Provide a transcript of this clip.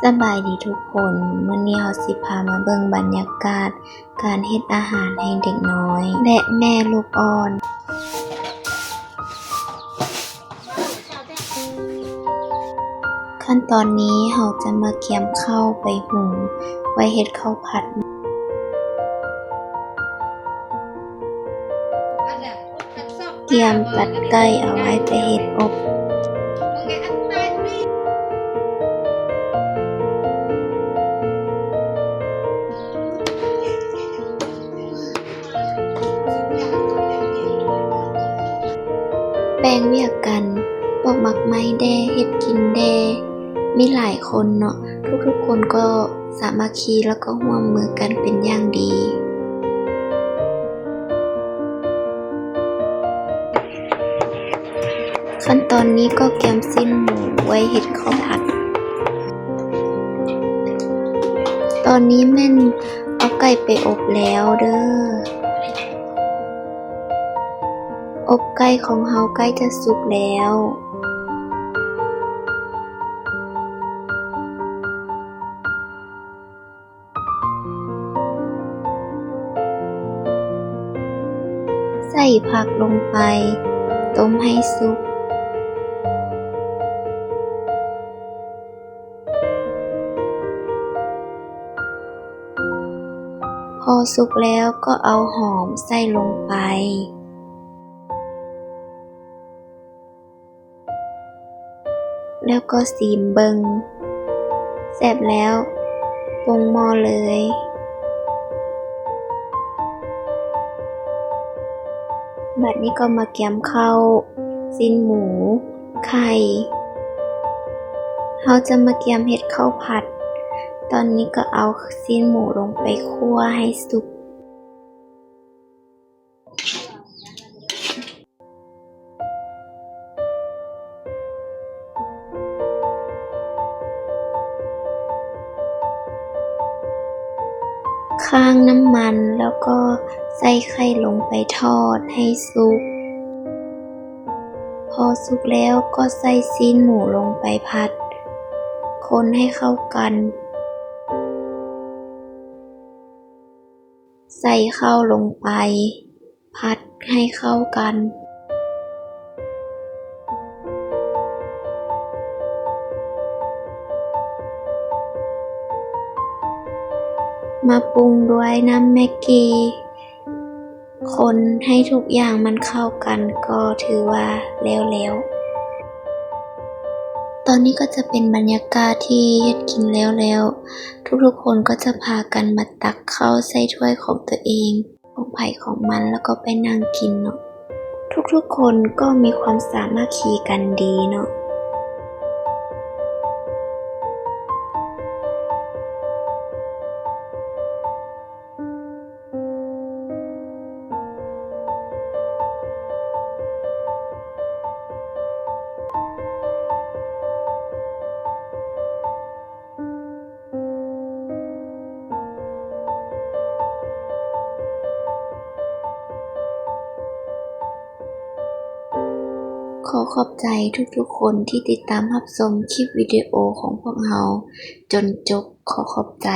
ສະບາຍດີທຸກຄົນ, ມື້ນີ້ເຮົາຊິພາມາເບິ່ງບັນຍາກາດການເຮັດອາຫານໃຫ້ເດັກນ້ອຍ ແລະ ແມ່ລູກອ່ອນ. ຂັ້ນຕອນນີ້ເຮົາຈະມາກຽມເຂົ້າໄປຫຸງ ໄວ້ເຮັດເຂົ້າຜັດ. ກຽມຕັດໄກ່ເອົາໄວ້ໄປເຮັດອົບ. ແບ່ງວຽກກັນ ປອກໝາກໄມ້ແດ່ ເຮັດກິນແດ່ ມີຫຼາຍຄົນເນາະ, ທຸກໆຄົນກໍສາມັກຄີ ແລ້ວກໍຮ່ວມມືກັນເປັນຢ່າງດີ. ຂັ້ນຕອນນີ້ກໍກຽມຊີ້ນໝູໄວ້ເຮັດເຂົ້າຜັດ. ຕອນນີ້ແມ່ນເອົາໄກ່ໄປອົບແລ້ວເດີ້. ອົບໄກ່ຂອງເຮົາໃກ້ຈະສຸກແລ້ວ. ໃສ່ຜັກລົງໄປ ຕົ້ມໃຫ້ສຸກ. ພໍສຸກແລ້ວກໍເອົາຫອມໃສ່ລົງໄປ ແລ້ວກໍຊີມເບິ່ງ, ແຊບແລ້ວປົງໝໍ້ເລີຍ. ບັດນີ້ກໍມາກຽມເຂົ້າ, ຊີ້ນໝູ, ໄຂ່. ເຮົາຈະມາກຽມເຮັດເຂົ້າຜັດ. ຕອນນີ້ກໍເອົາຊີ້ນໝູລົງໄປຂົ້ວໃຫ້ສຸກ. ຄ້າງນ້ຳມັນ ແລ້ວກໍໃສ່ໄຂ່ລົງໄປທອດໃຫ້ສຸກ. ພໍສຸກແລ້ວກໍໃສ່ຊີ້ນໝູລົງໄປຜັດ, ຄົນໃຫ້ເຂົ້າກັນ. ໃສ່ເຂົ້າລົງໄປ ຜັດໃຫ້ເຂົ້າກັນ. ມາປຸງດ້ວຍນ້ຳແມັກກີ ຄົນໃຫ້ທຸກຢ່າງມັນເຂົ້າກັນກໍຖືວ່າແລ້ວແລ້ວ. ຕອນນີ້ກໍຈະເປັນບັນຍາກາດທີ່ເຮັດກິນແລ້ວແລ້ວ, ທຸກໆຄົນກໍຈະພາກັນມາຕັກເຂົ້າໃສ່ຖ້ວຍຂອງຕົວເອງ, ຂອງໃຜຂອງມັນ, ແລ້ວກໍໄປນັ່ງກິນເນາະ. ທຸກໆຄົນກໍມີຄວາມສາມັກຄີກັນດີເນາະ. ຂໍຂອບໃຈທຸກໆຄົນທີ່ຕິດຕາມຮັບຊົມຄລິບວິດີໂອຂອງພວກເຮົາຈົນຈົບ. ຂໍຂອບໃຈ.